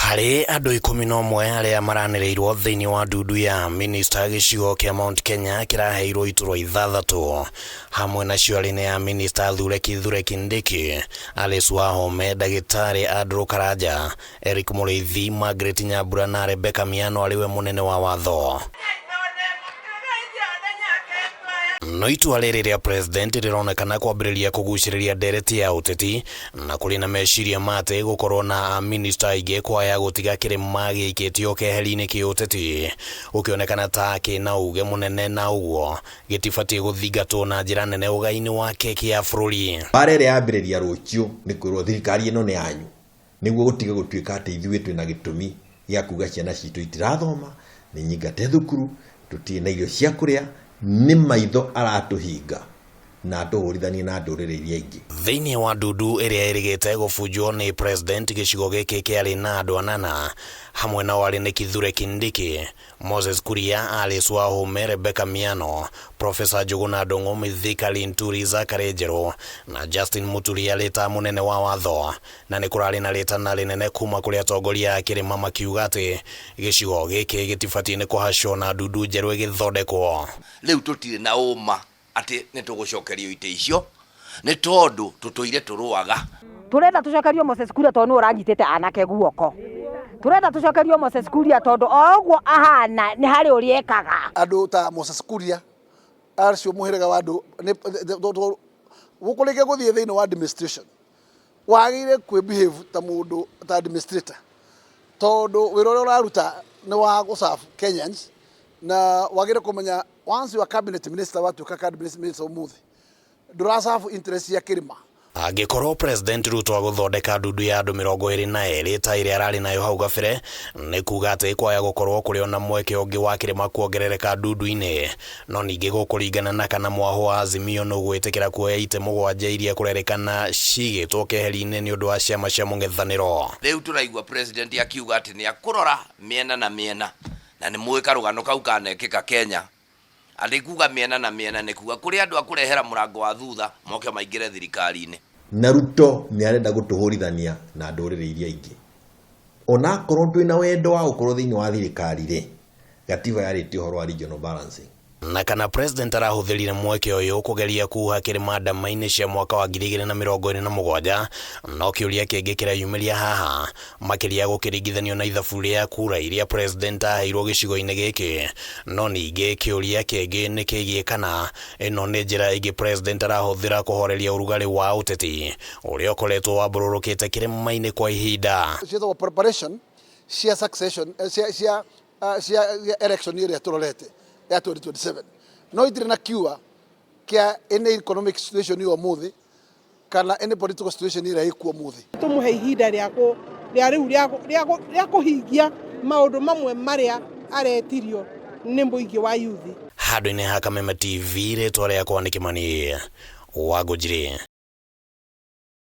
Harĩ andũ 11 arĩa maranĩrĩirwo thĩinĩ wa ndundu ya minista, gĩcigo kĩa Mount Kenya kĩraheirwo iturwa ithathatũ. Hamwe nacio arĩ nĩ ya minista athure Kithure Kindiki, Alice Wahome, ndagĩtarĩ Andrew Karanja, Eric Mũrĩithi, Margaret Nyambura na Rebecca Miano arĩ we mũnene wa watho. No itua rĩrĩ rĩa president rĩronekana kwambĩrĩria kũgucĩrĩria ndereti ya ũteti, na kũrĩ na meciria ma atĩ gũkorwo na amĩnĩsta aingĩ kwaya gũtiga kĩrĩma gĩikĩtio keheri-inĩ kĩũteti gũkĩonekana ta kĩna uge mũnene, na ũguo gĩtibatiĩ gũthingatwo na njĩra nene ũgai-inĩ wa keki ya bũrũri. Mbara ĩrĩa yambĩrĩria rũciũ nĩ kwĩrwo thirikari ĩno nĩ yanyu, nĩguo gũtige gũtuĩka atĩ ithuĩ twĩna gĩtũmi gĩa kuga ciana citũ itirathoma, nĩ nyingate thukuru, tũtirĩ na irio cia kũrĩa, nĩ maitho aratũhinga na atũhũrithanie na ndũrĩrĩ iria ingĩ. Thĩinĩ wa ndundu ĩrĩa ĩrĩgĩte gũbunjwo nĩ president, gĩcigo gĩkĩ kĩarĩ na andũ anana, hamwe nao arĩ nĩ Kithure Kindiki, Moses Kuria, Alice Wahome, Rebecca Miano, Professor Njuguna Ndung'u, Mithika Linturi, Zachary Njeru na Justin Muturi arĩ ta mũnene wa watho. Na nĩ kũrarĩ na rĩtana rĩnene kuma kũrĩ atongoria a kĩrĩma makiuga atĩ gĩcigo gĩkĩ gĩtibatiĩ nĩ kũhacwo na ndundu njerũ ĩgĩthondekwo. Rĩu tũtirĩ na ũma atĩ nĩ tũgũcokerio itĩ icio, nĩ tondũ tũtũire tũrũaga. Turenda tucokerio Moses Kuria tondu niwe uranyitite anake guoko. Turenda tucokerio Moses Kuria tondu o uguo ahana ni hari uria ekaga. Andu ta Moses Kuria acio muhiriga wa andu gukurike guthie thiini wa administration, wagire kwi behave ta mundu ta administrator, tondu wira uria uraruta ni wa gu serve Kenyans, na wagire kumenya once you are cabinet minister, watuika cabinet minister umuthi, ndura serve interest ya kirima. Angĩkorwo President Ruto agũthondeka ndundu ya andũ 22 ta ĩrĩa ararĩ nayo hau gabere, nĩ kuga atĩ kwaya gũkorwo kũrĩ ona mweke ũngĩ wa kĩrĩma kuongerereka ndundu-inĩ. No ningĩ gũkũringana na kana mwahũ wa Azimio nũgwĩtĩkĩra kuoya itĩ 7 iria kũrerĩkana cigĩtwo keheri-inĩ nĩ ũndũ wa ciama cia mũng'ethanĩro. Rĩu tũraigua president akiuga atĩ nĩ akũrora mĩena na mĩena, na nĩ mũĩ karũgano kau kanekĩka Kenya, atĩ kuga mĩena na mĩena nĩ kuga kũrĩ andũ a kũrehera mũrango wa thutha moke maingĩre thirikari-inĩ. Na Ruto nĩ arenda gũtũhũrithania na ndũrĩrĩ iria ingĩ. Onakorwo twĩna wendo wa gũkorwo thĩinĩ wa thirikari rĩ, gatiba yarĩtie ũhoro wa regional balancing. Na kana president arahũthĩrire mweke ũyũ kũgeria kuha kĩrĩma ndama-inĩ cia mwaka wa 2027, no kĩũria kĩngĩ kĩreyumĩria haha, makĩria gũkĩringithanio na ithabu rĩa kura iria president aheirwo gĩcigo-inĩ gĩkĩ. No ningĩ kĩũria kĩngĩ nĩ kĩgiĩ kana ĩno nĩ njĩra ĩngĩ president arahũthĩra kũhoreria ũrugarĩ wa ũteti ũrĩa ũkoretwo wambũrũrũkĩte kĩrĩma-inĩ kwa ihinda. Ciĩtagwo preparation cia succession, cia election ĩrĩa tũrorete ya 2027, no itirĩ na cure kĩa any economic situation ya ũmũthĩ kana any political situation ĩrĩa ĩkuo ũmũthĩ. Tũmũhe ihinda rĩa rĩa rĩu rĩa kũhingia maũndũ mamwe marĩa aretirio nĩ mũingĩ wa yuthi. Handũ-inĩ ha Kameme TV, rĩtwa rĩakwa nĩ Kĩmani wa Ngũnjiri.